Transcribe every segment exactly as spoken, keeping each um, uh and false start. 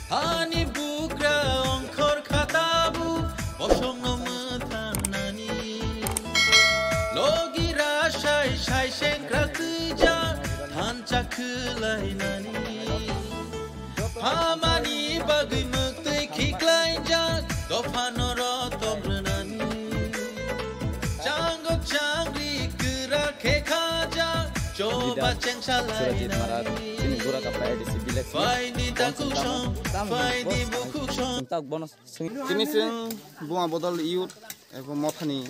Hani bugra ongkhor khatabu bosongno mwthangnani. Logi rasai sai sengkrak twijak thansa khwlainani. Phamani bagwi mwktwi khiklaijak dophano rotom rwnani. Changok changri kwrak khe khajak choba chengsa Surajit Marat, lainani. Chini Gura Kapra A D C village ni. Phaidi takuksong, phaidi bukuksong. Tini chwng Buma Bodol Youth ebo mothani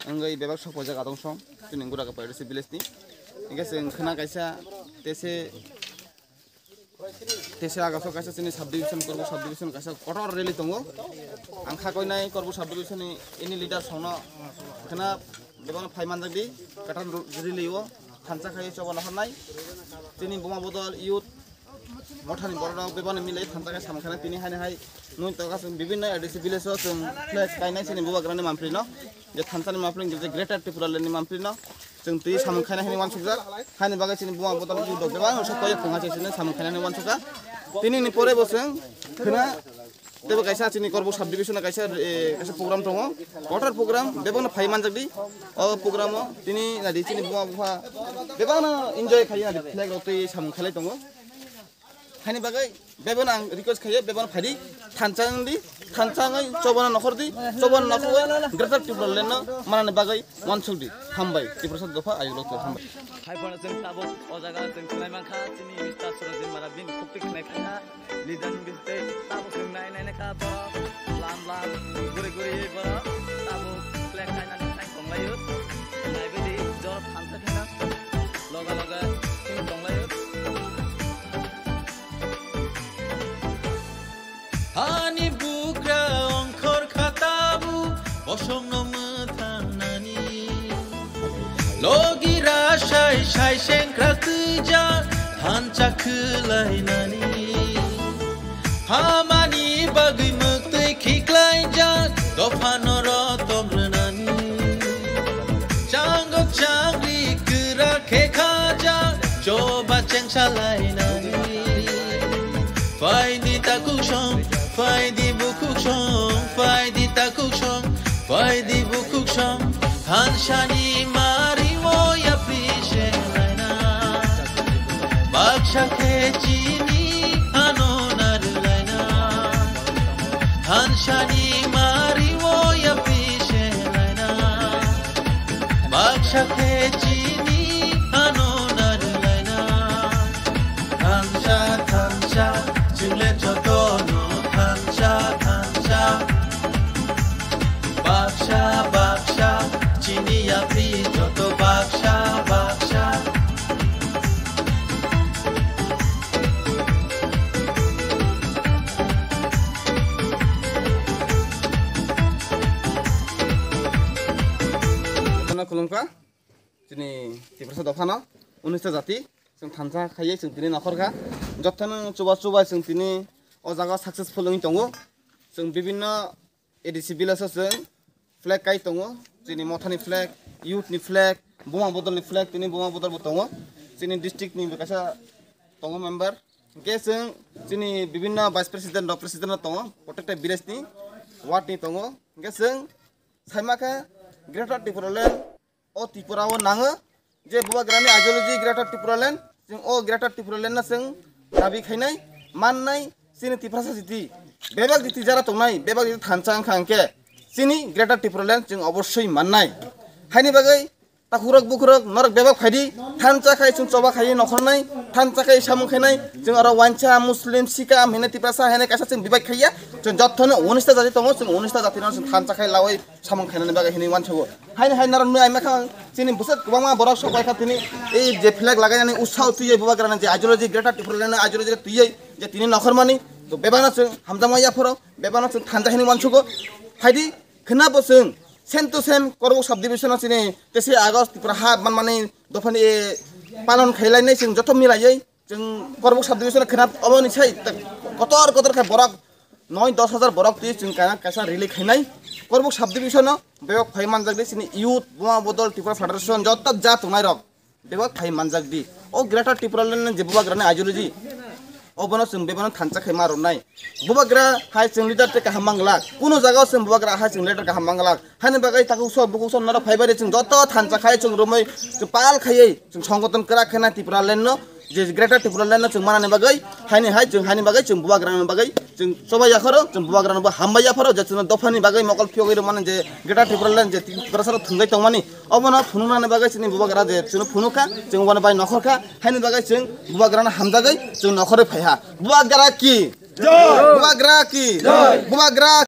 wngwi bebak sok pojak atong song. Chini Gura Kapra A D C village ni. Hingke chwng khna kaisa tese Tese agaso kaisa chini subdivision, Korbuk subdivision kaisa kotor rally tongo. Ang kha koinai Korbuk subdivision ni ini leader songno khna bebano phai manjak di, katar rally o thansa khai choba nahornai. Chini Buma Bodol Youth mothani borok rok bebano milai thansa khai samung khainai tini haino hai nui toka chwng bibinno A D C village o chwng flag kainai chini bubagrani mampli no. Je thansa ni mampli je Greater Tripura Land ni mampli no. Chwng twi samung khaina hwnwi uansukjak. Haini bagwi chini Buma Bodol Youth rok bebak no sok koyok thwngha se chini samung khaina hwnwi uansukjak. Tini ni pore bo chwng khwna teibo kaisa chini Korbuk subdivision o kaisa, eh, kaisa program tongo. Kotor program bebak no phai manjak di. O program o tini nadi chini Buma Bupha bebak no enjoy khai nadi flag rok twi samung khailai tongo. Haini bagwi bebeno ang request khayo, bebeno phaidi thansa wngdi, thansa wngwi chobano nokhordi, chobano nokhorwi Greater Tripura Land no manani bagwi uansukdi. Hambai, Tiprasa dopha ayuk lokto hambai. Hai phano chwng tabuk o jaga chwng khwnai mankha, chini Mister Surajit Mara bini khukti khwnai kha, leader ni bisingtwi tabuk chwng nai nai kha borok lam lam guri guri borok tabuk flag kainani thang tonglaio, naibaidi jorok thansa kheno loge loge chwng tonglaio. Hani bugra ongkhor khatabu bosongno mwthangnani. Logi rasai sai sengkrak twijak thansa khwlainani. Phamani bagwi mwktwi khiklaijak dophano rotom rwnani. Changok changri kwrak khe khajak choba chengsa lainani. Phaidi takuksong, phaidi bukuksong, phaidi takuksong, phaidi bukuksong. Thansani mari o yapri se laina. Baksa khe chini ano narwlaina. Thansani mari o yapri se laina. Baksa khe chini ano narwlaina. Thansa, thansa, chwng le jotono thansa, thansa. Baksa, baksa, chini yapri joto baksa, baksa. Khulumkha. Chini Tiprasa dophano unista jati chwng thansa khaiye chwng tini nokhor kha. Jotono chuba chuba chwng tini o jaga successful wngwi tongo. Chwng bibinno A D C village o chwng flag kai tongo. Chini mothani flag, youth ni flag, Buma Bodol ni flag, tini Buma Bodol bo tongo. Chini district ni bo kaisa tongo member. Hingke chwng chini bibinno vice president rok president rok tongo. Protected village ni ward ni tongo. Hingke chwng saima khe Greater Tipraland o Tripura o nango je bubagrani ideology Greater Tipraland, chwng o Greater Tipraland no chwng dabi khainai, mannai, chini Tiprasa jiti, bebak jiti jara tongnai, bebak jiti thansa wngkha hwnkhe chini Greater Tipraland chwng obossoi mannai. Haini bagwi takhurok bukhurok norok bebak phaidi, thansa khai chwng choba khai nokhornai, thansa khai samung khainai, chwng oro wansa, Muslim, Sikh, am hene Tiprasa hene kaisa chwng bebak khaiya, chwng jotono unista jati tongo, chwng unista jati no chwng thansa khai lawi samung khainani bagwi hinwi uansugo. Haini hai norok nui aima kha chini bwswk kwbangma borok sok bai kha tini ei je flag lagainani usao twiwi bubagrani je ideology Greater Tipraland ideology twiwi je tini nokhormani to bebakno chwng hamjakma yaphoro bebakno chwng thansa hinwi uansugo. Phaidi khwnabo chwng same to same Korbuk subdivision o chini tesi August Tripura ha manmani dophani palon khailainai chwng joto milaiwi. Chwng Korbuk subdivision khwnap oboni sai kotor kotor khe borok noi dos hajar borok twi chwng kaisa kaisa rally khainai. Korbuk subdivision o bebak phai manjak di chini youth, Buma Bodol, Tripura Federation joto ja tongnai rok bebak phai manjak di. O Greater Tipraland ni je bubagrani ideology Obono chwng bebano thansa khai ma rwnai. Bubagra hai chwng leader tei kaham manglak. Kuno jagao chwng bubagra hai chwng leader kaham manglak. Hani bagwi takhuk sok bukhuk sok norok phaibai chwng joto thansa khai chwng romwi chwng pal khaiwi chwng songgoton kwrak khena Tipraland no je Greater Tipraland no chwng manani bagwi haini hai chwng hani bagwi chwng bubagra ni bagwi chwng chobai yakhoro chwng bubagra no bo hambai yapharo je chwng dophani bagwi mokol phiyogwi rwmani je Greater Tipraland je Tiprasa rok thwngjai tongmani obono phunuknani bagwi chini bubagra je chwng phunukha chwng obono bai nokhorkha haini bagwi chwng bubagra no hamjagwi chwng nokhorwi phaiha. Bubagra ki? Bubagra ki? Bubagra